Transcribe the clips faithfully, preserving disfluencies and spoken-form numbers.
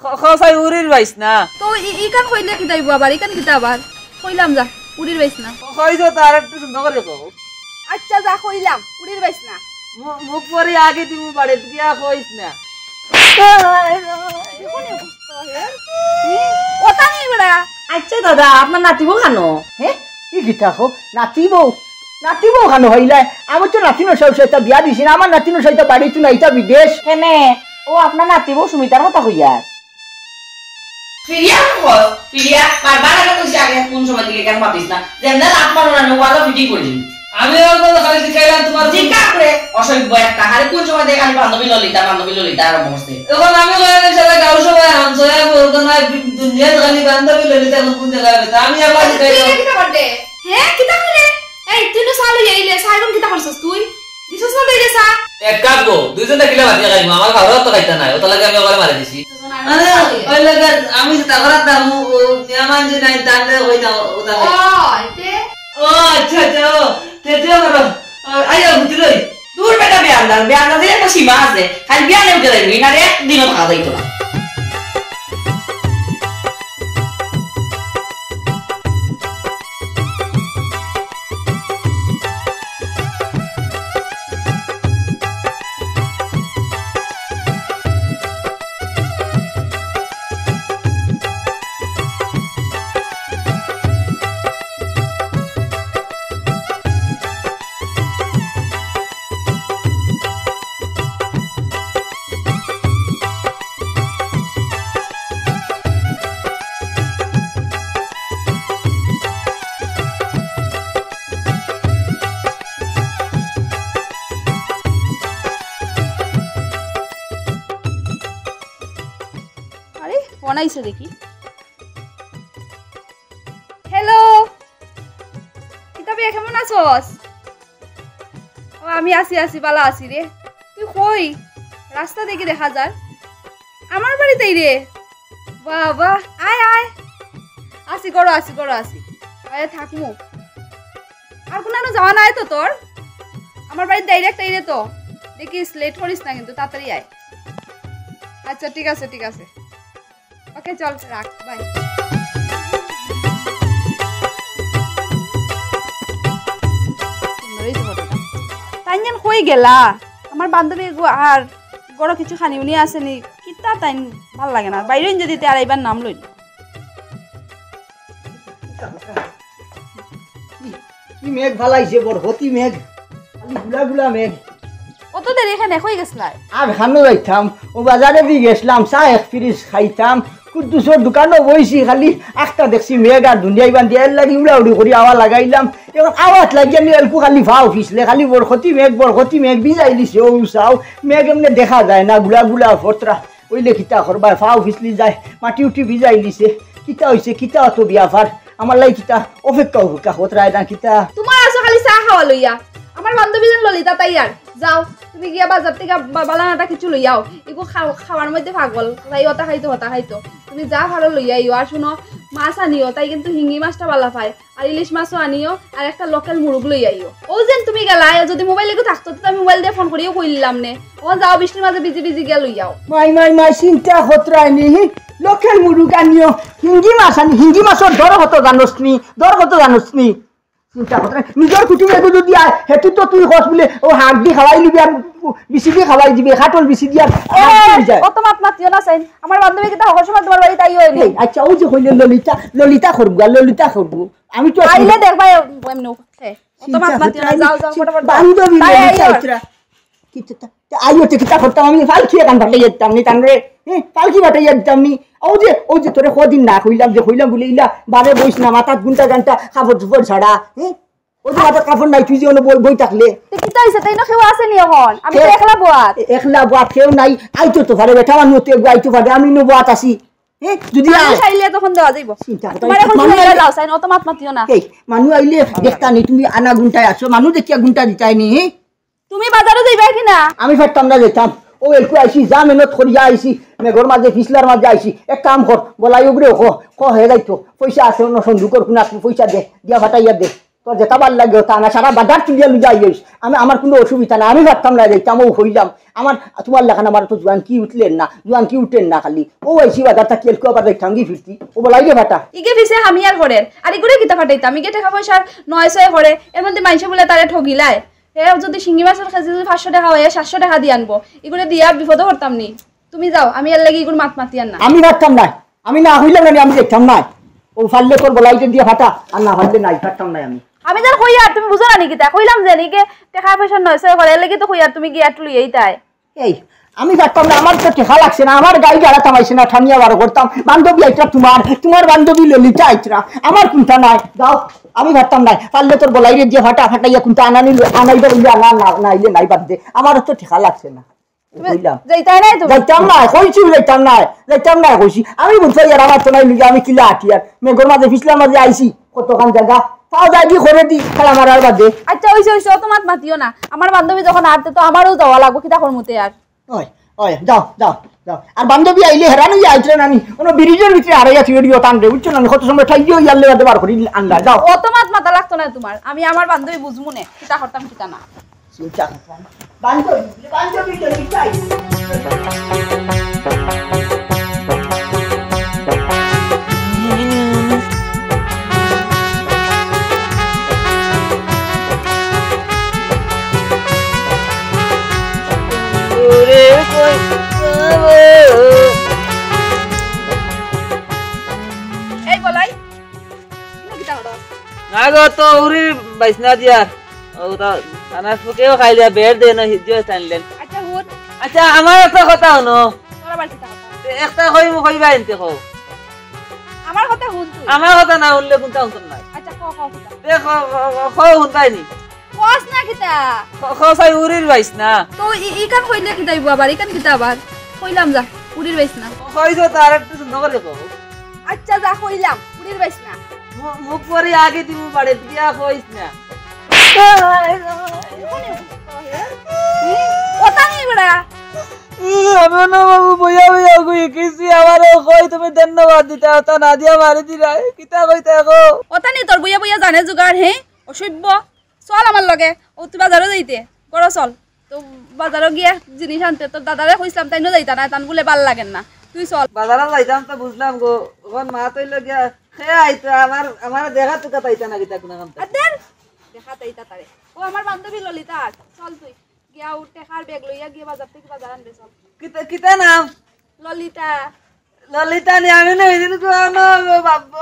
খ-, খসাই উড়ির বাইছ না। তো ই-, ইখান কইলে কিতা অইবো আবার? ইখান কিতা আবার? কইলাম যা, উড়ির বাইছ না। খ-, কইছো তো আর একটু সুন্দর করি কও। আচ্ছা যা কইলাম, উড়ির বাইছ না। মু-, মুখ পরি আগে দিমু বাড়িত গিয়া কইছ না। দেখো নি অবস্থা, হে? হি? ওটা নি বেটা। আচ্ছা দাদা, আপনার নাতিবউ কানো? হে? ই কিতা কও? নাতিবউ? নাতিবউ কানো অইলায়? আমি তো নাতিনর সাউসাইতা বিয়া দিছি না, আমার নাতিনর সাউসাইতা বাড়িত নাই, ইতা বিদেশ। কেনে? ও আপনার নাতিবউ সুমিতার কথা কইয়ার। ফিরিয়া কর, ফিরিয়া, বারবার আমি কইছি আগে কোন সময় দিকে কেন মাতিস না? যেমনে লাফ মারো না, ওয়ালা ফিটিং করি। আমি ওর কথা খালি শিখাইলাম তোমার জিকা করে অসভ্য একটা। আরে কোন সময় দেখে খালি বান্ধবী ললিতা, বান্ধবী ললিতা আরম্ভ করছে? এখন আমি কইলাম, "এই শালা গাঁও সবাই আনছো, এক বলতো না, দুনিয়া খালি বান্ধবী ললিতা, এখন কোন জায়গায় হবে?" তা আমি আবার শিখাইলাম। তুই কিতা করতে? হ্যাঁ, কিতা করে? এই, তুই না চা লই আইলে, চা এখন কিতা করছস তুই? দিছস না দইরে চা? এক কাপ গো, দুইজন দেখিলে ভাত খাইমু, আমার খাওয়ার তো খাইতা নাই, ওটা লাগে আমি ওখানে মারি দিছি। আরে, ওই লাগে আমি যে তাকরাত দাম, ও, ও, মেহমান যে নাই, তাহলে ওই না, ওটা খাই। ও, এতে? ও, আচ্ছা, আচ্ছা, ও, তে, তে করো। ও, আইয়া, বুঝি লই। দূর বেটা, বিয়ান দাও, বিয়ান দাও, একটা সীমা আছে। খালি বিয়ানে উঠে যাইবি, না রে, একদিনও থাকা যাইতো না। আরে, ফোন আইছে দেখি। হ্যালো, কিতা বে, কেমন আছস? ও, আমি আছি, আছি, বালা আছি রে। তুই কই? রাস্তা দেখি দেখা যার। আমার বাড়িতেই রে। বাবা, আয়, আয়। আছি, ঘরো আছি, ঘরো আছি। আয়, থাকমু। আর কোনো আনো যাওয়া নাই তো তোর? আমার বাড়ি ডাইরেক্ট আইরে তো। দেখিস, লেট করিস না কিন্তু, তাড়াতাড়ি আয়। আচ্ছা, ঠিক আছে, ঠিক আছে। ওকে, চল, রাখ, বাই। সুন্দর হইছে ফটোটা। তাইন যেন কই গেলা? আমার বান্ধবী এগু আর ঘরো কিছু খানি উনি আসেনি। কিতা তাইন ভাল লাগে না। বাইরে যদি তে আর আইবার নাম লইল। কি, কি মেঘ ফালাইছে, বরফতি মেঘ, খালি গুলা গুলা মেঘ। অত দেরি এখানে কই গেছলায়? আর খানো যাইতাম, ও বাজারেদি গেছলাম, চা এক পিরিচ খাইতাম, কুদ্দুসর দোকানো বইছি, খালি আখতা দেখছি মেঘ আর দুনিয়াই বান্ধি, এর লাগি উড়াউড়ি করি আওয়া লাগাইলাম। এখন আওয়াত লাগি আমি এলকু খালি ফাও ফিসলে, খালি বরফতি মেঘ, বরফতি মেঘ ভিজাই দিছে, ও চাও, মেঘ এমনে দেখা যায় না, গুলা গুলা ফতরা। অইলে কিতা করবায়, ফাও ফিসলি যায়, মাটি উটি ভিজাই দিছে। কিতা অইছে, কিতা অত ব্যাপার? আমার লাগি কিতা অপেক্ষা, অপেক্ষা, হতরায় না কিতা? তোমার আছো খালি চা খাওয়া লইয়া। আমার বান্ধবী যেন ললিতা তাই আর। যাও, তুমি গিয়া বাজার থেকে বা-, বালানাটা কিছু লইয়াও। ইগু খাও-, খাওয়ার মধ্যে পাগল। তাই অতা খাইতো, হতা খাইতো। তুমি যা পারো লইয়া আইও। আর শুনো, মাছ আনিও, তাই কিন্তু হিঙ্গি মাছটা বালা পায়। আর ইলিশ মাছও আনিও, আর একটা লোকাল মুরুগ লই আইও। ও যেন তুমি গেলা, যদি মোবাইল এগু থাকতো, তো আমি মোবাইল দিয়া ফোন করিও কইলাম নে। ও যাও, বৃষ্টির মাঝে ভিজি ভিজি গিয়া লই আও। মাই, মাই, মাই, চিন্তা হতরায় নি, হি? লোকাল মুরুগ আনিও, হিঙ্গি মাছ আনি, হিঙ্গি মাছর দর কত জানোস নি? দর কত জানোস নি? চিন্তা হতরায়, নিজর কুটুম এগু যদি আয়, হেতু তো তুই কস বুলে, ও হাক দি খাওয়াই নিবি আর বিচি দি খাওয়াই দিবি, কাটল বিচি দি আর হাক দি যায়। অত মাত মাতিও না চাইন। আমার বান্ধবী কিতা হকল সময় তোমার বাড়িত আইও নি। এই, আচ্ছা, ও যে কইলে ললিতা, ললিতা করবো, আর ললিতা করবো। আমি তো আইলে দেখবা, এমনি উঠে। অত মাত মাতিও না, যাও, যাও, ফটাফট যাও। বান্ধবী তাই ললিতা আইও। ইতরা। কিতা তা, তা আইও তে কিতা করতাম আমি? ফালকি এখান ফাটাইয়া দিতাম নি, তানরে, হ্যাঁ, ফালকি ফাটাইয়া দিতাম নি। ও যে, ও যে তোরে কদিন না কইলাম, যে কইলাম বুলে ইলা, বারে বইস না, মাথাত গুন্টা গান্টা, কাপড় চোপড় ছাড়া, হ্যাঁ? ও যে মাথাত কাপড় নাই, তুই যে অনো বই, বই থাকলে। তে কিতা অইছে? তাই না কেউ আছে নি এখন? আমি তো কেউ একলা বওয়াত। এ-, একলা বওয়াত কেউ নাই, আইতো তো পারে, বেটা মানুষ তো এগু আইতো পারে, আমি নু বওয়াত আছি। হ্যাঁ, যদি মানুষ আয়। আইলে তখন দেওয়া যাইব। চিন্তা করতে তোমার এখন মানুষ চিন্তা আইলে যাও, চাই না, অত মাত মাতিও না। এই, মানুষ আইলে দেখতা নি, তুমি আনা গুন্টায় আছো, মানুষ দেখিয়া গুন্টা দিতায় নি, হ্যাঁ? তুমি বাজারো যাইবা কি না? আমি পারতাম না যাইতাম। ও এলকু আইছি, যা মেহনত করিয়া আইছি, মেঘর মাঝে, ফিসলার মাঝে আইছি। এক কাম কর, বলাই ওগুরে ক, ক হে যাইতো। পয়সা আছে অন্য সন্দুকর কোনাত, পয়সা দে, দিয়া ফাটাইয়া দে। তোর যেটা ভালা লাগে ওটা আনা, সারা বাজার তুলিয়া লইয়া আইস। আমি, আমার কুনু অসুবিধা নাই, আমি পারতাম না যাইতাম, অউ কইলাম। আমার, তুমার লাখান আমার তো জোয়ানকি উঠলেন না, জোয়ানকি উঠেন না খালি। অউ আইছি বাজার থাকি, এলকু আবার যাইতাম গি ফিরতি। অউ বলাইরে ফাটা। ইগে পিছে হামিয়ার করের, আর ইগুরে কিতা ফাটাইতাম? ইগে টেকা পয়সার নয় ছয় করে, এর মধ্যে মাইনষে বুলে তারে ঠগিলায়। হে যুদি শিঙি মাছর কেজি যুদি পাঁচশো টেকা অয়, সাতশো টেকা দি আনবো। ইগুরে দিয়া বিপদো পড়তাম নি। তুমি যাও, আমি এর লাগি ইগুর মাত মাতিয়ার না। আমি পারতাম নায়, আমি না কইলাম না, আমি যাইতাম নায়। অউ পারলে তোর বলাইরে দিয়া ফাটা, আর না পারলে নাই, পারতাম নায় আমি। আমি যার কইয়ার, তুমি বুঝো না নি কিতা? কইলাম যে নিকে টেকা পয়সা নয় ছয় করে, এর লাগি তো কইয়ার তুমি গিয়া একটু লইয়া আইতায়। এই, আমি পারতাম না, আমার তো টেকা লাগছে না, আমার গাড়ি ভাড়া থামাইছে না, টানিয়া বার করতাম। বান্ধবী আইতরা তুমার, তুমার বান্ধবী ললিতা আইতরা, আমার কুনতা নাই, যাও, আমি পারতাম নায়। পারলে তোর বলাইরে দিয়া ফাটা, ফাটাইয়া কুনতা আনানি ল-, আনাইবার অইলে আনা, না, নাইলে নাই, বাদ দে, আমার তো টেকা লাগছে না। তুমি কইলাম। যাইতায় নায় তুমি? যাইতাম নায়, কইছি যাইতাম নায়, যাইতাম নায় কইছি। আমি বুঝছি আর আমার তো নাই লইয়া আমি কিলা আটিয়ার। মেঘর মাঝে পিছলার মাঝে আইছি, কতখান জাগা। তাও যাই কি করে দি, খেলা মারার বাদে। আচ্ছা, অইছে, অইছে, অত মাত মাতিও না। আমার বান্ধবী যখন আরতে তো আমারও যাওয়া লাগবো, কিতা করমু তে আর? ওই, ওই, যাও, যাও, যাও। আর বান্ধবী আইলে হেরান অইয়া আইতরা নানি, অনো ব্রিজর ভিতরে হারাইয়া থুয়ে দিও তানরে, বুঝছো না? কত সময় ঠাইয়ে ইয়ার লেগে বার করি আনলা, যাও। অত মাত মাতা লাগতো না তুমার, আমি আমার বান্ধবী বুঝমু নে, কিতা করতাম, কিতা না। চিন্তা করতাম। বান্ধবী, বান্ধবী তো নিতাই। এই বলাই, তুমি কিতা করো? না গো, তো উরির বাইসনা দিয়ার। ও তো আনার ফুকেও খাইলিয়া বের দে না, হিজিও টানলেন। আচ্ছা, হুন। আচ্ছা, আমার একটা কথা হুনো। তোর আবার কিতা কথা? তে একটা কইমু, কইবা এনতে কও। আমার কথা হুন তুই। আমার কথা না হুনলে কুনতা হুনতাম না। আচ্ছা, ক, ক, কিতা? তে ক, ক, ক, ক, হুনতাই নি। কস না কিতা? ক, ক, সাই উরির বাইসনা। তো ই-, ইখান কইলে কিতা অইবো আবার? ইখান কিতা আবার? কইলাম যা, উরির বাইসনা। কই তো তার একটু সুন্দর করে কও। আচ্ছা, যা কইলাম, উরির বাইসনা। মু-, মুখ পরে আগে দিমু বাড়ি দিয়া কইস না। ওটা নি বেটা। আমি না বাবু বইয়া বইয়া কই কিছি, আমারে কই তুমি ধন্যবাদ দিতা, ওটা না দিয়া মারি দিলা। কিতা কইতা কও? ওটা নি তোর বইয়া বইয়া জানে জুগার, হে? অসভ্য। চল আমার লগে, ও তুই বাজারো যাইতে, ঘরো চল। তো বাজারো গিয়া জিনিস আনতে, তোর দাদারে কইছলাম, তাইনও যাইতা না, তান বুলে ভালা লাগের না। তুই চল। বাজারো যাইতাম তো বুঝলাম গো, অখন মা তইল গিয়া, হে আইতো, আমার, আমার দেখা তুকা পাইতা না কিতা কুনা কাম। আর দেন, দেখা তাইতা তারে। ও আমার বান্ধবী ললিতা, চল তুই। গিয়া ও টেকার ব্যাগ লইয়া গিয়া বাজার থাকি বাজার আনবে, চল। কিতা, কিতা নাম? ললিতা। ললিতা নি, আমি না ওই দিন কো অনো,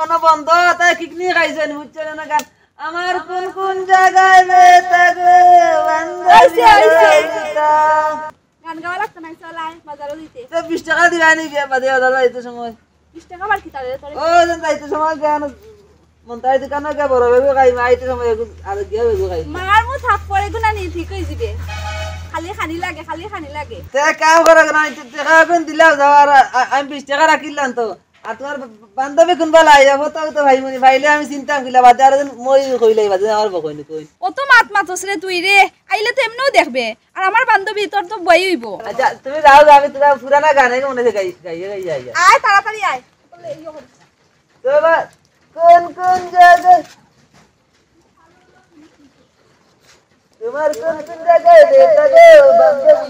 অনো বন্ধ, তাই কিকনি খাইছেন, বুঝছেন না গান। আমার কোন কোন জায়গায় বেতা গো, বান্ধবী অইছে, অইছে, অইছে। ললিতা। গান গাওয়া লাগতো না, চল আয়, বাজারো দিতে। তো বিশ টেকা দিবা নি, বিয়া বাদে বাজারো যাইতে সময়। বিশ টেকা আবার কিতা রে তোরে? ও, যেন যাইতে সময় গান মন্তাই দোকানো গিয়া বড় বেগু খাইমু, আইতে সময় এগু, আর গিয়া বেগু খাইমু। মার মু থাপ্পড় এগু না নি ঠিক অই যিবে। খালি খানি লাগে, খালি খানি লাগে। তে কাম করো কেন? আমি তো টেকা অখন দিলাম, যাও, আর আ-, আমি বিশ টেকা রাখিলাম তো। আর তুমার বান্ধবী কুনবালা আইয়া, ফটো তো ভাই মনি, ভাইলে আমি চিনতাম কিলা, বাদে আর দিন মই কইলাই, বাদে আমার বকইনি কই। অত মাত মাতস রে তুই রে, আইলে তো এমনেও দেখবে। আর আমার বান্ধবী তোর তো বই অইবো। আচ্ছা, তুমি যাও, যাও, আমি তুমার পুরানা গান এগু মনে আছে গাই, গাইয়া, গাইয়া, গাইয়া। আয়, তাড়াতাড়ি আয়। তোমার কোন কোন জায়গায়, তোমার কোন কোন জায়গায় বেতা গো, বান্ধবী?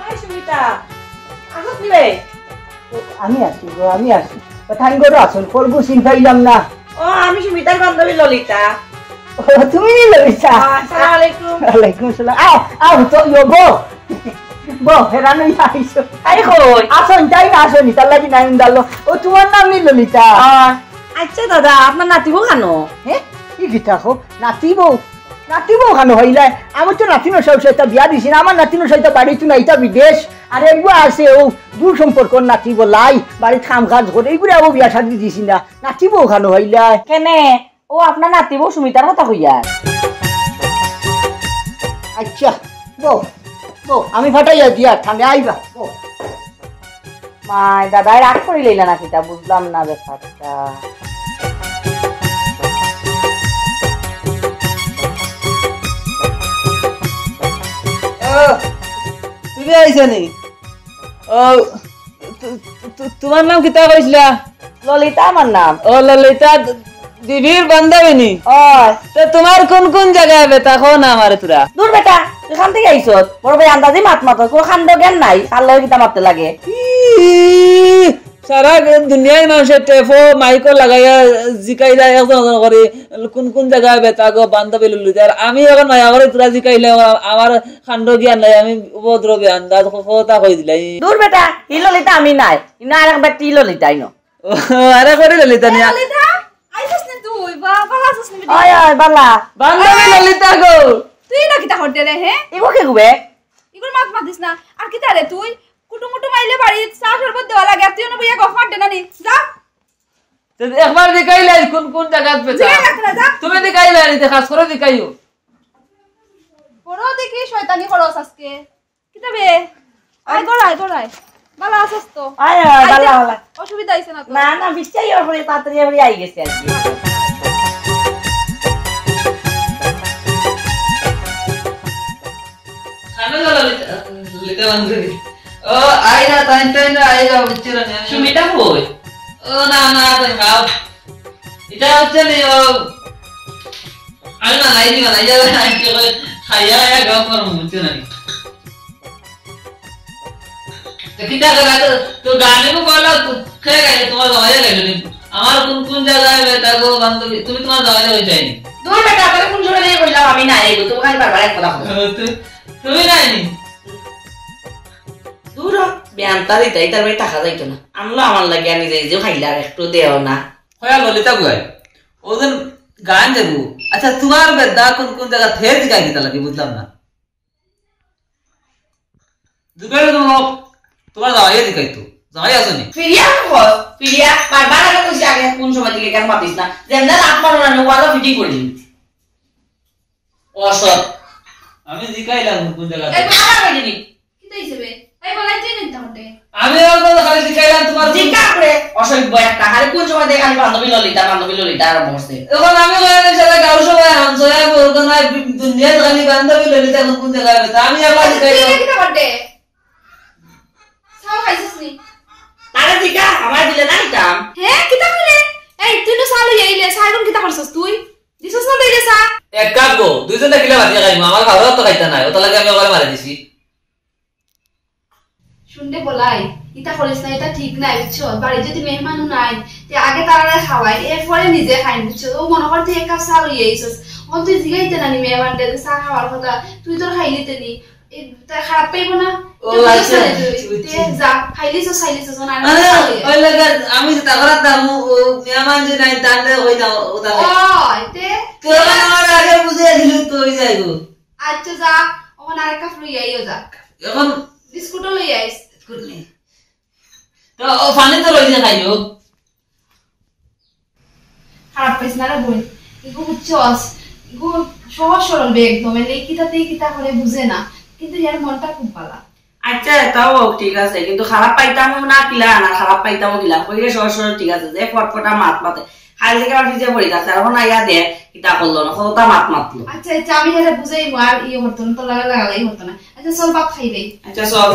ওই সুমিতা, আসত নি রে? ও, আমি আছি গো, আমি আছি। ও, তাইন ঘরো আছইন, কলগু চিন পাইলাম না। ও, আমি সুমিতার বান্ধবী ললিতা। ও, তুমি নি ললিতা? হ্যাঁ, আসসালামু আলাইকুম। ওয়ালাইকুম আসসালাম। আও, আও, তো, ইয়ো, বও। বও, হেরান অইয়া আইছো। তাই কই? আছইন, তাইন আছইন, তার লাগি নাই উন্দালো। ও, তুমার নাম নি ললিতা? হ্যাঁ। আচ্ছা দাদা, আপনার নাতিবউ কানো? হে? ই কিতা কও? নাতিবউ? নাতিবউ কানো অইলায়? আমি তো নাতিনর সাথে একটা বিয়া দিছি না, আমার নাতিনর সাথে বাড়িত নাই, ইতা বিদেশ। আর এগু আছে, অউ দূর সম্পর্কর নাতিবউ লাই, বাড়িত কাম কাজ করে, ইগুরে অউ বিয়া শাদি দিছি না। নাতিবউ কানো অইলায়? কেনে? ও আপনার নাতিবউ সুমিতার কথা কইয়ার। আচ্ছা, বউ, বউ, আমি ফাটাইয়া দিয়া ঠান্ডা আইবা, বউ। মাই, দাদায় রাগ করি লইলা না কিতা, বুঝলাম না ব্যাপারটা। ও, তুমি আইছো নি? ও, তু-, তু-, তু-, তুমার নাম কিতা কইছিলা? ললিতা আমার নাম। ও, ললিতা, দিবির বান্ধবী নি? অয়। তে তুমার কুন কুন জাগায় বেথা কও না আমারে থুড়া? দূর বেটা, তুই কান থাকি আইছস? বড় ভাই আন্দাজি মাত মাতস, কুনু কাণ্ড জ্ঞান নাই, কার লগে কিতা মাততে লাগে? ই, সারা দুনিয়ার মানষে টেফো মাইকো লাগাইয়া জিকাইলা একজন একজন করি, কুন কুন জাগায় বেথা গো বান্ধবী ললিতা। আর আমি অখন মায়া করি থুড়া জিকাইলে আমার কাণ্ড জ্ঞান নাই, আমি উপদ্রবী আন্দাজ ক-, কথা কই দিলাই। দূর বেটা, ই ললিতা আমি নায়, ইনো আরেক বেটি ললিতা ইনো। ও, আরে করি ললিতা এ নিয়া। ললিতা, আইছস নি তুই? বা, বালা আছস নি বেটি? অয়, অয়, বালা। বান্ধবী ললিতা গো। তুই ইনো কিতা করতে রে, হে? ইগু কে গুবে? ইগুর মাত মাতিস না। আর কিতা রে তুই? কুটুমুটুম আইলে বাড়িত চা শরবত দেওয়া লাগে, আর তুই ইনো বইয়া গফ মারতে না নি? যা। তে একবার জিকাইলাই কুন কুন জাগাত বেথা। জিকাই লাগতো না, যা। তুমি জিকাইলায় নি, তে খাস করি জিকাইও। বড় দেখি শয়তানি করস আজকে। কিতা বে? আয়, ঘর আয়, ঘর আয়। বালা আছস তো? আয়, আয়, আয়, বালা, যা। বালা। অসুবিধা অইছে না তো? না, না, বিচ্ছাই ওর পরে তাড়াতাড়ি ওর পরে আই গেছে আর কি। খানো গেল ললিতা, ললিতা বান্ধবী। ও, আই না, তাই, তাই না, আই না, বুঝছি না, আমি সুমিতা কই? ও, না, না, তাই খাও। এটা হচ্ছে নি, ও, আমি বানাই দি, বানাই যাবে, আমি কি করে খাইয়া, খাইয়া গপ করবো, বুঝছো না? তো কিতা করে তো, তো গানে কো বলো, তো খেয়ে গেলে তোমার জামাই গেল নি। আমার কোন কোন জায়গায় বেটা গো বান্ধবী, তুমি তোমার জামাই হয়ে যায়নি। দূর বেটা, তোর কোন সময় দিয়ে বললাম আমি না, এই তো খালি বারবার এক কথা বলো। ও, তু-, তুমি নাইনি। দূর হ, বেয়ান্তা দিতাই, তার বাড়ি থাকা যাইতো না। আনলো আমার লাগে, আমি যাই যে খাইলে আর একটু দেও না। হয়া ললিতা বুয়াই, ওজন গান দেবো। আচ্ছা, তোমার বেদা কোন কোন জায়গা থেকে দিকে আইতে লাগে, বুঝলাম না। দুবাই তো তোমার জামাইয়ে দিকাই তো, জামাই আসেনি। ফিরিয়া তো বল, ফিরিয়া, বারবার আমি কইছি আগে কোন সময় দিকে কেন মাতিস না। যেমন লাভ মারো না, ওয়ালো ফিটিং করে দিন। অসৎ। আমি জিকাইলাম কোন জায়গা এই থেকে। বাবা বেরিনি। কিতা হইছে বে? এই বলাই তুই নিতে হতে। আমি ওর কথা খালি জিকাইলাম তোমার কোন জিকা করে অসভ্য একটা। খালি কোন সময় দেখে খালি বান্ধবী ললিতা, বান্ধবী ললিতা আরম্ভ করছে। এখন আমি কই আমি সারা গাঁও সবাই হামসয়া বলতো না, দুনিয়া খালি বান্ধবী ললিতা কোন কোন জায়গায় বেটা। আমি আবার আচ্ছা, তুই জিকাইলাম। কিতা করতে? চাও খাইছিস নি? তারা জিকা, আমার দিলে না নিতাম। হে, কিতা কইলে? এই, তুই তো চাও লইয়া আইলে, চাও এখন কিতা করছস তুই? দিছস না দইলে চা? এক কাপ গো, দুইজনে কিলা বাটিয়া খাইমু, আমার ঘরও তো খাইতা নাই, ওটা লাগে আমি ওখানে মারি দিছি। শুনতে বলাই, ইতা করিস না, ইতা ঠিক নাই, বুঝছো? বাড়িত যদি মেহমানও নাই, তে আগে তারারে খাওয়াই, এরপরে নিজে খাইন, বুঝছো? ও মনে কর তুই এক কাপ চা লইয়া আইছস, অখন তুই জিগাইতে না নি মেহমানরে যে চা খাওয়ার কথা, তুই তোর খাইলিতে নি, এ, তা খারাপ পাইবো না? ও, তুই বুঝছ আচ্ছা, না রে তুই? বুঝছি। তে যা, খাইলিছস, খাইলিছস, না, আরে, না, ওই লাগে, আমি তো তাকরাত দাম, ও, ও, মেহমান যে নাই, তাহলে ওই দাও, ও দাও। ও, এতে? তুই এখন আমার আগে বুঝিয়ে দিলি, তো ওই যাইবো। আচ্ছা, যা, ওখানে আরেক কাপ লই আইও, যা। এখন বিস্কুটও লই আইস। বিস্কুট নেই। তো, ও, পানি তো রইছে, খাইও। খারাপ পাইস না রে বইন, ইগু বুঝছস, ইগু সহজ সরল বে একদম, এলে কিতাতে কিতা করে বুঝে না, কিন্তু এর মনটা খুব ভালা। আচ্ছা, তাও হোক, ঠিক আছে, কিন্তু খারাপ পাইতাম না কিলা, না খারাপ পাইতাম কিলা, কইলে সহজ সরল ঠিক আছে, যে ফটফটা মাত মাতে, খালি থেকে আমার পিছে পড়ি গেছে, আর এখন আইয়া দে, কিতা করলো না, কতটা মাত মাতলো। আচ্ছা, আচ্ছা, আমি হেরে বুঝাইমু, আর ইয়ে করতো না, তোর লাগা লাগালাই করতো না। আচ্ছা, চল, ভাত খাই দেই। আচ্ছা, চল।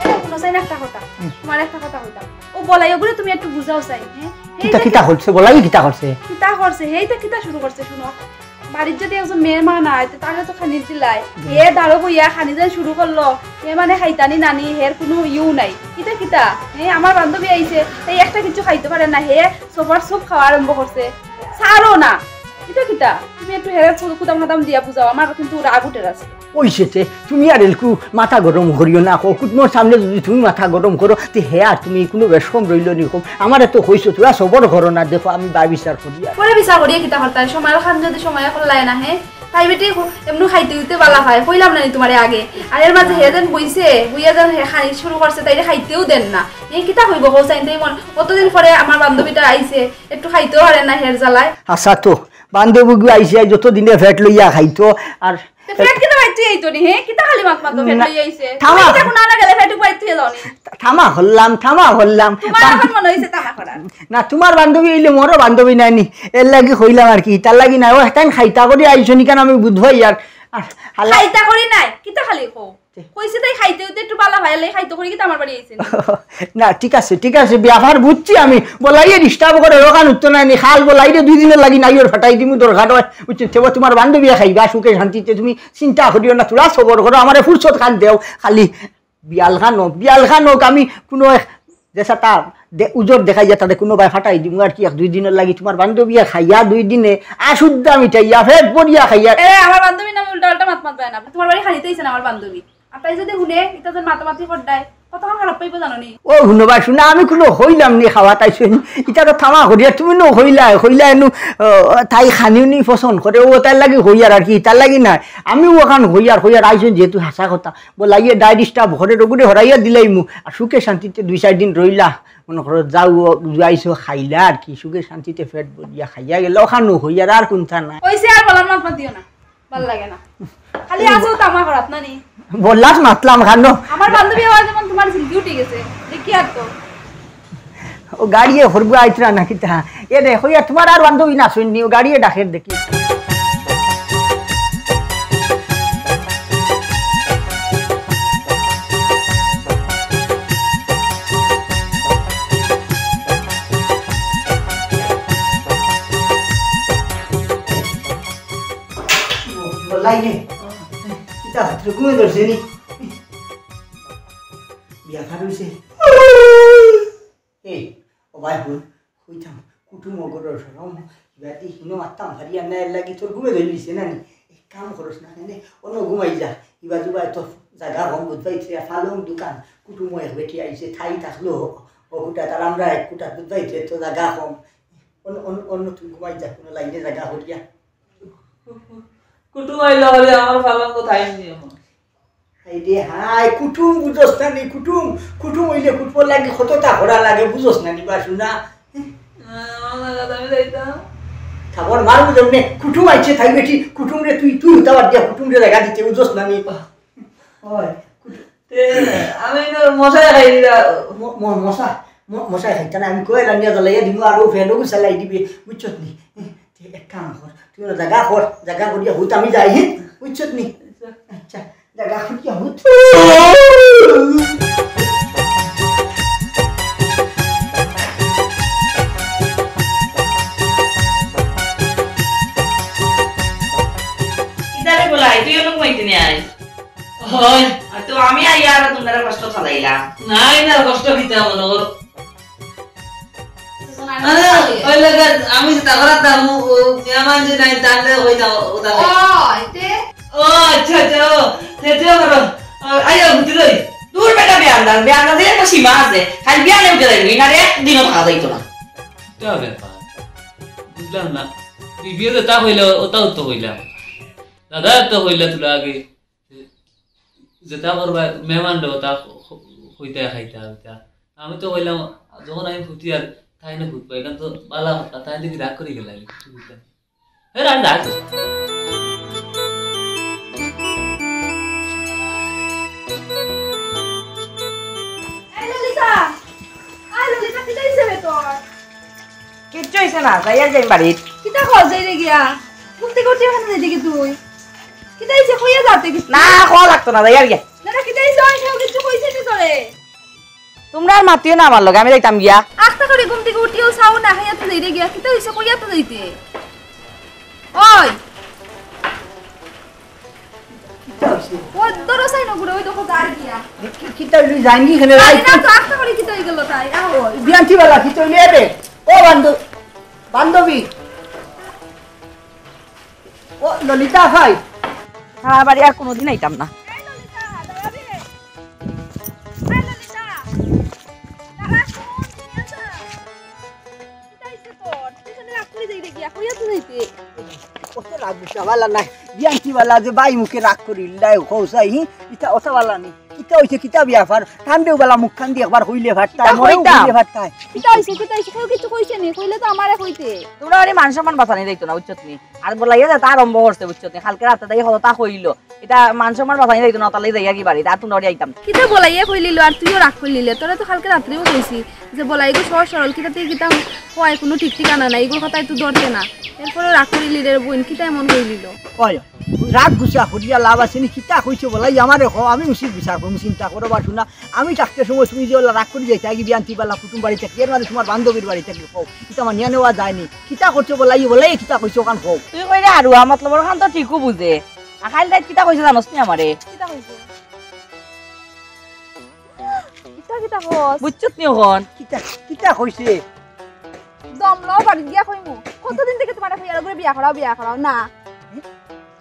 এই, হুনো চাইন একটা কথা, হুম। তোমার একটা কথা কইতাম। ও বলাই, ওগুলো তুমি একটু বুঝাও চাই, হ্যাঁ? এই কিতা, যে কিতা করছে? বলাই কিতা করছে? কিতা করছে? হেই তো কিতা শুরু করছে, শুনো। বাড়িত যদি একজন মেহমান আয়, তে তারে তো খানি দিলাই। হুম। হে দাঁড়ো বইয়া খানি দেন শুরু করলো। হে মানে খাইতানি নানি, হের কোনো ইউ নাই। কিতা কিতা? হে, আমার বান্ধবী আইছে, তাই একটা কিছু খাইতে পারে না। হে সবার সব খাওয়া আরম্ভ করছে। ছাড়ো না। কিতা কিতা? তুমি একটু হেরে ছোট কুদাম হাদাম দিয়া বুঝাও, আমার কিন্তু রাগ উঠে আছে। ওই সেতে তুমি আর এলকু মাথা গরম করিও না, কো কুটুমর সামনে যদি তুমি মাথা গরম করো, তে হে আর তুমি কোনো বেশ কম রইল নি কম। আমারে তো কইছো, তোরা সবর করো না, দেখো আমি বাই বিচার করি আর। পরে বিচার করিয়া কিতা করতাম? সময় খান যদি সময় করলাই না, হে? তাই বেটি এমনু খাইতে দিতে বালা পায়, কইলাম না নি তুমারে আগে। আর এর মাঝে হে যেন বইছে, বইয়া যেন হে খানি শুরু করছে, তাইরে খাইতেও দেন না। এ কিতা কইবো কও চাইন, তাই মন কতদিন পরে আমার বান্ধবীটা আইছে, একটু খাইতেও পারে না হের জ্বালায়। আচ্ছা তো, বান্ধবী গু আইছে, যত দিনে পেট লইয়া খাইতো। আর তে পেট কিতা বাইতে আইতো নি, হে? কিতা খালি মাত মাতো পেট না, লইয়া আইছে? থামা। তুমি কিতা কোন আনা গেলে পেট বাইতে যাও নি? থামা করলাম, থামা করলাম। তোমার এখন মনে হইছে থামা করার। না, তোমার বান্ধবী অইলে মোরও বান্ধবী নায় নি, এর লাগি কইলাম আর কি, তার লাগি না। ও তাইন খাইতা করি আইছো নি কেন আমি বুঝবাই আর, আর হালা- খাইতা করি নাই, কিতা খালি কও? কইছি তাই খাইতে হইতে একটু বালা ভাইয়া লাই খাইতে করি কিতা আমার বাড়ি আইছে নি? না, ঠিক আছে, ঠিক আছে, ব্যাপার বুঝছি আমি। বলাইয়ে disturb করে, ওখান উঠতো নাই নি, খাল বলাইরে দুই দিনের লাগি নাই ওর ফাটাই দিমু দরকার হয়, বুঝছো? তেবা তোমার বান্ধবী খাইবা সুখে শান্তিতে, তুমি চিন্তা করিও না, তোরা সবর করো, আমারে ফুরসত খান দেও খালি। বিয়াল খান হোক, বিয়াল খান হোক, আমি কোনো এক যেসা তা দে-, উজর দেখাইয়া তারে কোনো বায় ফাটাই দিমু আর কি, এক দুই দিনের লাগি তোমার বান্ধবী খাইয়া দুই দিনে আসুদ্দা মিটাইয়া, পেট ভরিয়া খাইয়া। এ, আমার বান্ধবী নামে উল্টা উল্টা মাত মাত যায় না। তোমার বাড়ি খাইতে আইছে না আমার বান্ধবী। আর তাই যদি হুনে, ইতা যে মাতামাতি করদায়, কতখান খারাপ পাইবো জানো নি? ও হুনো বা শুনা, আমি কোনো কইলাম নি খাওয়া তাই শুনি। ইতা তো থামা করিয়া তুমি নো কইলা, কইলা এনু, আহ, তাই খানিও নি পছন্দ করে, ও তার লাগি কইয়ার আর কি, তার লাগি নাই। আমিও ওখান কইয়ার, কইয়ার আইসুন যেহেতু হাসা কথা। বলাইয়ে ডায়েরিটা ভরে রগুরে হরাইয়া দিলাইমু। আর সুখে শান্তিতে দুই চাইর দিন রইলা। মনে করো যাও, ও যাইছো খাইলা আর কি, সুখে শান্তিতে পেট ভরিয়া খাইয়া গেল, ওখানো হইয়ার আর কোনটা নাই। ওইসে আর বলার মাত মাতিও না, ভালা লাগে না। খালি আছো তামা করাত না নি? বললাম মাতলাম খানো। আমার বান্ধবী হওয়া যেমন তোমার ঝিলকি উঠি গেছে, দেখি আর তো। ও গাড়িয়ে হরবু আইতরা না কিতা? এ রে, হইয়া তোমার আর বান্ধবী না শুননি, ও গাড়িয়ে ডাকের দেখি। বলাই নে। কিতা হাত ঘুমে ধরছে নি? বিয়া খার হইছে। এই, ও ভাই, হুন, কইতাম, কুটুম অগরর শরম, ইবাদি হিনো মারতাম পারি আর না, এর লাগি তোর ঘুমে ধরিলিছে না নি? এক কাম করস না, নে, অন্য ঘুমাই যা। ইবা দুবাই তো জাগা কম, বুঝবাই, ফালং দোকান, কুটুম এক বেটি আইছে, থাই থাকলো, ও কুটা তার আমরা এক কুটা, বুঝবাই, তো জাগা কম। অন্য, অন্য, অন্য তুই ঘুমাই যা, কোনো লাইনে জাগা করিয়া। কুটুম আইলা বলে আমার ফালং তো থাই নি এখন। হায় রে হায়, কুটুম বুঝস না নি, কুটুম, কুটুম অইলে কুটুমর লাগি কততা করা লাগে, বুঝস না নি বা শুনা। আহ, আমার জাগাত আমি যাইতাম। খাবার মার বুঝম নে, কুটুম আইছে তাই বেটি, কুটুম রে তুই, তুই উঠা বাদ দিয়া কুটুম রে জাগা দিতে, বুঝস না নি। ওই, কুটুম। তে, আমি তো মশাই খাই দিলা। ম-, ম-, মশা, ম-, মশাই খাইতা না, আমি কয়লা নিয়া জ্বালাইয়া দিমু, আর ও ফ্যানও চালাই দিবে, বুঝছত নি? তে এক কাম কর, তুই ওরা জাগা কর, জাগা করিয়া হুত আমি যাই, হ্যাঁ? বুঝছত নি? আচ্ছা, জাগা করিয়া হুত। কিতারে বলাই, তুই অন্য ঘুমাইতে নি আয়। হয়। আর তো আমি আইয়া আর তোমরা কষ্ট চালাইলাম। নাই না, কষ্ট কিতা মনে কর। আরে, ওই লাগে আমি যেতা করার দাম, ও, ও, মেহমান যে নাই, তাহলে ওই দাম, ও দাম। ও, এতে? ও, আচ্ছা, আচ্ছা, ও, তে, তে, ও, ও, আইয়া, বুঝতে লই। দূর বেটা, বেয়ান না, বেয়ান না, যে একটা সীমা আছে। খালি বেয়ানে উঠে যাইবি, না রে, একদিনও থাকা যাইতো না। কিতা ব্যাপার? বুঝলাম না। বিবিয়ে যেতা কইলে, ওতাউ তো কইলাম। দাদা তো কইলে তোরা আগে। যেতা করবা, মেহমান রে ওতা খ-, খ-, কইতা খাইতা অইতা। আমি তো কইলাম, যখন আমি ফুটি আর তাই না ফুটবো, এখান তো বালা কথা, তাই দেখি রাগ করি গেলা, আমি কিছু বুঝলাম না। হে রাগ, রাগ। এই ললিতা, এই ললিতা, কিতা অইছে রে তোর? কিচ্ছু অইছে না, যাইয়ার যাই বাড়িত। কিতা কস যাইরে গিয়া? ঘুম থাকি উঠি অখনে যাইরে গি তুই? কিতা অইছে কইয়া যাতে কি? না, কওয়া লাগতো না, যাইয়ার গিয়া। না, না, কিতা অইছে? ওই কেউ কিচ্ছু কইছে নি তোরে? তুমরা আর মাতিও না আমার লগে, আমি যাইতাম গিয়া। আখতা করি ঘুম থাকি উঠিও চাও না, খাইয়া তো যাইরে গিয়া। কিতা অইছে কইয়া তো যাইতে? ওই। কিতা অইছে? ওই ধরো সাইন ওগুলো, ওই দেখো যার গিয়া। কি, কিতা অইলো? জানি কেনে? জানি না তো, আখতা করি কিতা অই গেল তাই? আও। বিয়ান্তি বালা কিতা অইলো রে? ও বান্ধব-, বান্ধবী। ও ললিতা ভাই। হ্যাঁ, বাড়ি আর কোনোদিন আইতাম না। এই ললিতা, দাঁড়া রে। এই ললিতা। দাঁড়া, শোন, শুনিয়া যা। কিতা অইছে তোর? তুই কেনে রাগ করি যাইরে গিয়া? কইয়া তো যাইতে। কত রাগ উঠছে, ভালা নাই। বিয়ান্তি বালা যে বাই মুখে রাগ করিলাই, কও চাই, হি? ইতা অতা বালা নি। কিতা অইছে, কিতা ব্যাপার? তানরেও বালা মুখখান দি একবার কইলে পারতায়, কিতা মরেও কইতাম? কইলে পারতায়। কিতা অইছে, কিতা অইছে? কেউ কিচ্ছু কইছে নি? কইলে তো আমারে কইতে। তুমরা অরে মান সম্মান বাচানি যাইতো না, বুঝছত নি? আর বলাইয়া যে তা আরম্ভ করছে, বুঝছত নি? কালকে রাতে তাই কততা কইলো। ইতা মান সম্মান বাচানি যাইতো না, অতার লাগি যাইগি বাড়িত, আর তুমরা অরে আইতাম। কিতা বলাইয়ে কইলিলো, আর তুইও রাগ করিলিলে। তোরে তো কালকে রাত্রেও কইছি যে বলাইগু সহজ সরল, কিতা থাকি কিতা অয়, কুনু ঠিক ঠিকানা নাই, ইগুর কথায় তো ধরতে না। এরপরেও রাগ করিলিলে রে বইন, কিতা এমন কইলিলো? ওই, রাগ গুছা করিয়া লাভ আছে নি? কিতা কইছে বলাই আমারে কও, আমি উচিত বিচার করমু, চিন্তা করো বাসুনা। আমি থাকতে সময় তুমি যে অলা রাগ করি যাইতায় গি বিয়ান্তি বালা কুটুম বাড়ি থাকি, এর মাঝে তুমার বান্ধবীর বাড়ি থাকি কও, ইতা মানিয়া নেওয়া যায় নি। কিতা করছে বলাই, বলাই কিতা কইছে অখান কও। তুই কইরে আরুয়া, মতলবর খান তো ঠিকউ বুঝে। আর কাইল রাইত কিতা কইছে জানোস নি আমারে? কিতা কইছে? ইতা কিতা কস? বুঝছত নি অখন? কিতা, কিতা কইছে? দম লও, বাড়িত গিয়া কইমু। কতদিন থাকি তুমারে কইয়ার অগুরে বিয়া করাও, বিয়া করাও না।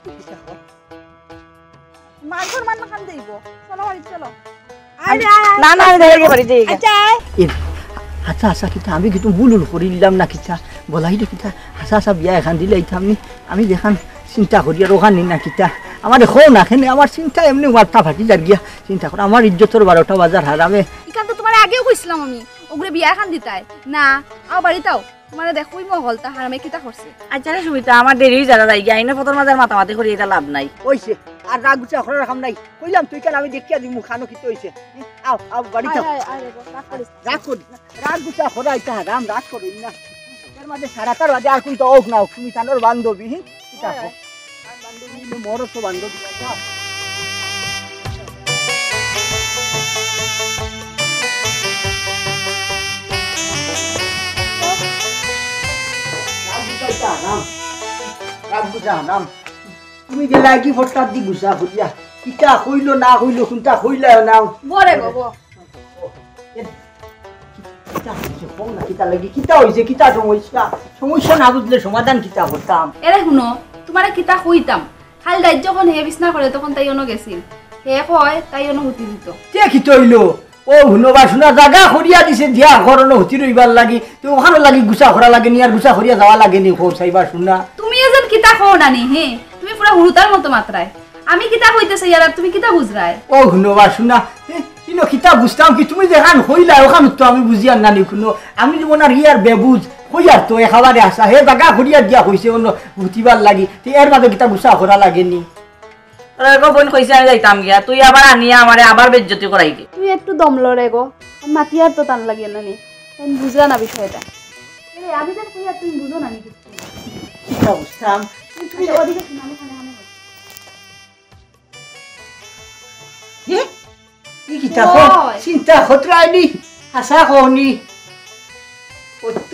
কিতা কও? মান সম্মান খান যাইবো। চলো বাড়িত চলো। আরে, আয়, আয়, না, না, আমি যাইগি বাড়িত যাইগি। আচ্ছা, আয়। এ, আচ্ছা, আচ্ছা, কিতা আমি কিতা ভুল উল করিলাম না কিতা? বলাইরে কিতা, আচ্ছা, আচ্ছা, বিয়া এখান দিলে ইতা আমি, আমি যেখান চিন্তা করি আর অখান নি না কিতা? আমারে কও না, কেনে আমার চিন্তা এমনে মাথা ফাটি যার গিয়া। চিন্তা কর, আমার ইজ্জতর বারোটা বাজার হারামে। ইখান তো তুমারে আগেও কইছিলাম আমি, অগুরে বিয়া এখান দিতায় না। আও বাড়িত আও, তুমারে দেখমু হকলতা হারামে কিতা করছে। আচ্ছা রে সুমিতা, আমার দেরি অই যার যাইগি, আইনে ফতর মাঝে মাতামাতি করি ইতা লাভ নাই। অইছে, আর রাগ গুছা করার কাম নাই। কইলাম তুই কেন, আমি দেখিয়া দিমু খানো কিতা অইছে। আও, আও, বাড়িত আও। আয়, আয়, আয় রে, রাগ করিস না। রাগ করি না। রাগ গুছা করা ইতা হারাম, রাগ করি না। এর মাঝে সারাতার বাদে আর কুনতা অউক না অউক, তুমি তানর বান্ধবী, হি? কিতা অয়, কও? অয়। আর বান্ধবী, মরো তো বান্ধবী। রাগ গুছা ইতা হারাম। রাগ গুছা হারাম। তুমি গেলায় গি ফটকার দি গুছা করিয়া। কিতা কইলো না কইলো, কুনতা কইলায় না। বরে গো, ব। এ, কিতা অইছে? কও না, কিতা লাগি? কিতা অইছে? কিতা সমস্যা? সমস্যা না বুঝলে সমাধান কিতা করতাম? এরে হুনো, তুমারে কিতা কইতাম? কাইল রাইত যখন হে বিছনা করে, তখন তাই অনো গেছিল। হে কয়, তাই অনো হুতি দিত। তে কিতা অইলো? ও হুনো বাসুনা, জাগা করিয়া দিছে দিয়া ঘর অনো হুতি রইবার লাগি। তে অখানর লাগি গুছা করা লাগে নি, আর গুছা করিয়া যাওয়া লাগে নি, কও চাই বাসুনা। তুমি এজন কিতা কও না নি, হে? তুমি পুরা হুরুতার মতো মাতরায়। আমি কিতা কইতে চাইয়ার, আর তুমি কিতা বুঝরায়? ও হুনো বাসুনা, হে, ইনো কিতা বুঝতাম কি? তুমি যেখান কইলায়, অখান তো আমি বুঝিয়ার না নি কুনু। আমি যেমন আর ইয়ার বেবুঝ, কইয়ার তো একেবারে হাছা। হে জাগা করিয়া দিয়া কইছে অনো হুতিবার লাগি। তে এর মাঝে কিতা গুছা করা লাগে নি? তোরে গো বইন কইছি আমি যাইতাম গিয়া, তুই আবার আনিয়া আমারে আবার বেইজ্জতি করাইলি। তুই একটু দম ল রে গো, মাতিয়ার তো টান লাগে না নি, তুমি বুঝরা না বিষয়টা। এরে, আমি যেন কইয়ার তুমি বুঝো না নি কিচ্ছু। কিতা বুঝতাম? তুমি আচ্ছা, ওদিকে শোনো, আমি কানে কানে বলছি। এ? ই কিতা কও? কও? চিন্তা খতরায়নি, হাছা কওনি। অত,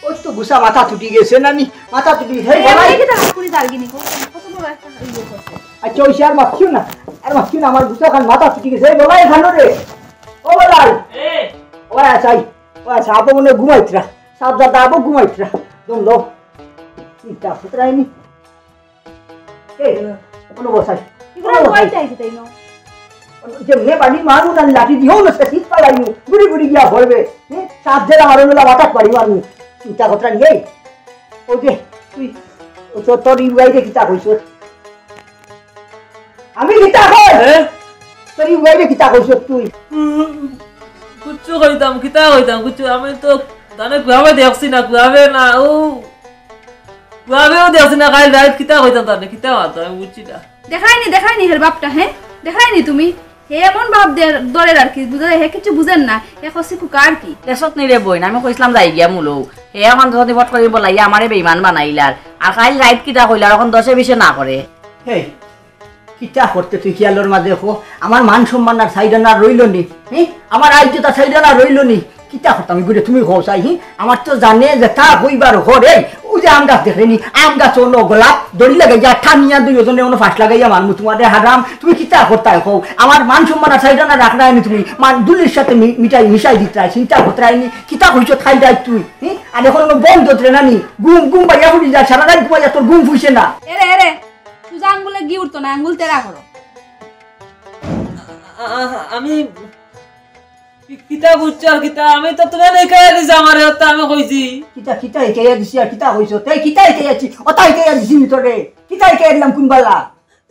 অত গুছা মাথাত উঠি গেছে না নি? মাথাত উঠি গেছে, এই এ, বলাই। এই কিতা হাত পুড়ি দাঁড় গিনি কও? কত বড় একটা ইয়ে করছে। আচ্ছা, অইছে, আর মাতিও না, আর মাতিও না, আমার গুছা খান মাথাত উঠি গেছে, এই বলাই খানো রে। ও বলাই। এ। ও আছাই, ও আছা, আবো মনে ঘুমাইতরা। সাব দাদা আবো ঘুমাইতরা। দম লও। চিন্তা খতরায়নি। এই, কোনো বসাই। কোনো বসাই। কইতে আইছি তাই না? যেমনে বাড়ি মারমু না লাঠি দিও না, সে শীত পালাইমু। গুড়ি গুড়ি গিয়া পড়বে। হুম? সাপ জেলা মারো না, বাতাস বাড়ি মারমু। চিন্তা খতরানি। ওই যে, তুই, ও তোর, তোর ই বাইরে কিতা কইছ? আমি কিতা কই? হ্যাঁ? তোর ই বাইরে কিতা কইছ তুই? উম, কুচ্ছু কইতাম, কিতা কইতাম, কুচ্ছু। আমি তো তানে কুয়াবে দেখছি না, কুয়াবে না, ও কুয়াবেও দেখছি না, কাইল রাইত কিতা কইতাম তানে, কিতা মাতো, আমি বুঝছি না। দেখায়নি, দেখায়নি হের বাপটা, হ্যাঁ? দেখায়নি তুমি? হে এমন ভাব দের-, ধরের আর কি, বুঝা যায়, হে কিচ্ছু বুঝের না, হে কষি কুকা আর কি। দেখছত নি রে বইন, আমি কইছিলাম যাই গিয়া মুলো। হে অখন যদি ফট করি বলাইয়া আমারে বেইমান বানাইলার। আর কাইল রাইত কিতা কইলার, অখন দশে বিশে না করে। হেই, কিতা করতে তুই খিয়ালর মাঝে কো? আমার মান সম্মান আর সাইডানা রইল নি? হি? আমার আইজতা সাইডানা রইল নি? কিতা করতাম ঘুরে তুমি কও চাই, হি? আমার তো জানে যে তা হইবার ঘরে, ও যে আম গাছ দেখে নি, আম গাছ অনো গলা, দড়ি লাগাইয়া টানিয়া দুইজনে অনো ফাঁস লাগাইয়া মারমু তোমারে হারাম। তুমি কিতা করতায় কও? আমার মান সম্মান আর সাইডানা রাখরায় নি তুমি, মান দুলির সাথে মি-, মিটাই, মিশাই দিতায়, চিন্তা করতায় নি? কিতা কইছ খাই যায় তুই, হি? আর অখন অনো বন্ধ ধরে না নি? ঘুম, ঘুম বাইয়া ফুটি যায়, সারা রাত ঘুমাইয়া তোর ঘুম ফুইছে না। এরে, এরে, সুজা আঙ্গুলে ঘি উঠতো না, আঙ্গুল তেরা করো। আ-, আ-, আমি, কিতা বুঝছো আর কিতা? আমি তো তুমি নিকাইয়া দিছি আমারে, তো আমি কইছি। কিতা, কিতা হিকাইয়া দিছি আর কিতা কইছো? তাই কিতা হিকাইয়া দিছি? ওটা হিকাইয়া দিছি নি তোরে? কিতা হিকাইয়া দিলাম কোন বালা?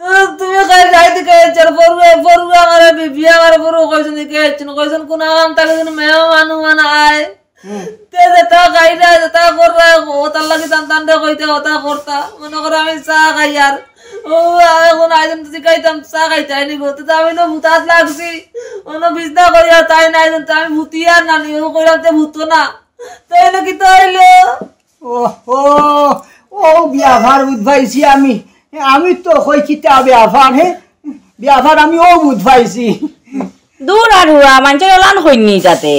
তো তুমি খালি যাই দিকে চার পড়ুয়া, পড়ুয়া আমারে বিবি আমারে পড়ুয়া কইছেন দিকে চার, কইছেন কোন আম তাকে কোন মেয়ে মানু মান আয়। হুম। তে যেটা খাইরা, যেটা কররা, ওটার লাগি টান টান দে কইতে, ওটা করতা। মনে করো আমি চা খাই আর, ও, এখন আইজন তো শিখাইতাম, চা খাইতে আইনি গো। তো আমি না মুতাত লাগছি, অন্য বিছনা করি আর তাই নাই, তো আমি মুতি আর নানি, ও কইলাম তে মুতো না। তাই না কিতা হইলো? ও, ও, ও, ব্যাপার বুঝ পাইছি আমি। আমি তো কই কিতা ব্যাপার, হে? ব্যাপার আমি ও বুঝ পাইছি। দূর আর হুয়া, মানষর ওলান হইনি যাতে।